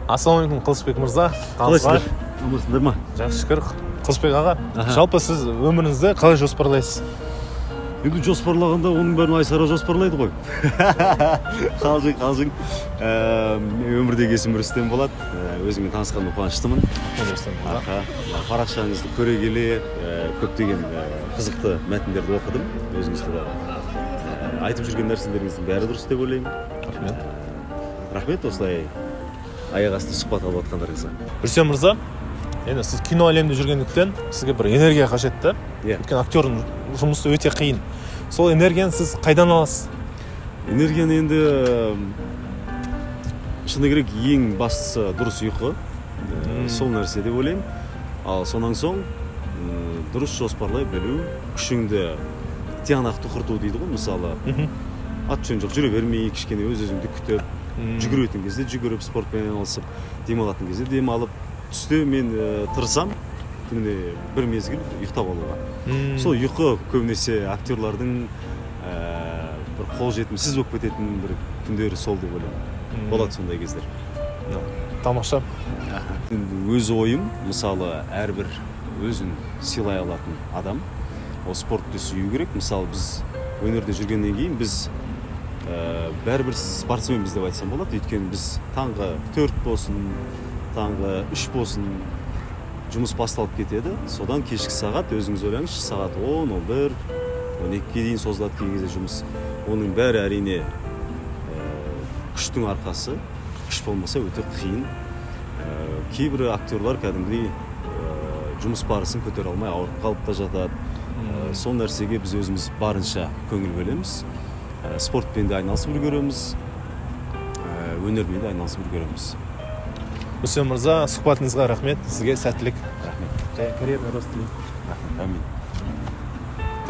Ассалаумағалейкум, Қылышбек мырза. Қалайсыздар? Амансыңдар ма? Жақсы, шүкір. Қылышбек аға, жалпы сіз өміріңізді қалай жоспарлайсыз? Енді жоспарлағанда, оның бәрін Айсара жоспарлайды ғой. Қалжың, қалжың. Өмірдегі есімім Рүстем болады. Өзіңмен танысқаныма қуаныштымын. Рүстем мырза. Аха, мына парақшаңызды көре келе, көптеген қызықты мәтіндерді оқыдым өзіңіз туралы. Айтып жүрген нәрселеріңіздің бәрі дұрыс деп ойлаймын. Рахмет. Рахмет осылай аяқ асты сұхбат алып жатқандарыңызға. Рүстем мырза, енді сіз кино әлемінде жүргендіктен, сізге бір энергия қажет та. Иә. Өйткені актердің жұмысы өте қиын. Сол энергияны сіз қайдан аласыз? Энергияны енді, шыны керек, ең бастысы дұрыс ұйқы. Сол нәрсе деп ойлаймын. Ал сонан соң дұрыс жоспарлай білу, күшіңді тиянақты құрту дейді ғой. Мысалы, ат жөн жоқ жүре бермей, кішкене өз өзіңді күтіп, жүгіретін кезде жүгіріп, спортпен айналысып, демалатын кезде демалып, түсте мен тырысамын күніне бір мезгіл ұйықтап алуға. Сол ұйқы көбінесе актерлардың бір қолжетімсіз болып кететін бір күндері сол деп ойлаймын. Болады сондай кездер. Тамаша. Енді өз ойым, мысалы, әрбір өзін сыйлай алатын адам ол спортты сүю керек. Мысалы, біз өнерде жүргеннен кейін біз бәрібір спортсменбіз деп айтсам болады, өйткені біз таңғы 4 болсын, таңғы 3 болсын, жұмыс басталып кетеді. Содан кешкі сағат, өзіңіз ойлаңызшы, сағат 10, 11, 12-ге дейін созылады кей кезде жұмыс. Оның бәрі, әрине, күштің арқасы. Күш болмаса, өте қиын. Кейбір актерлар кәдімгідей жұмыс барысын көтере алмай, ауырып қалып та жатады. Сол нәрсеге біз өзіміз барынша көңіл бөлеміз. Спортпен де айналысып үлгереміз, өнермен де айналысып үлгереміз. Рүстем мырза, сұхбатыңызға рахмет, сізге сәттілік Рахмет. Және карьерный рост тілеймін. Рахмет, әмин.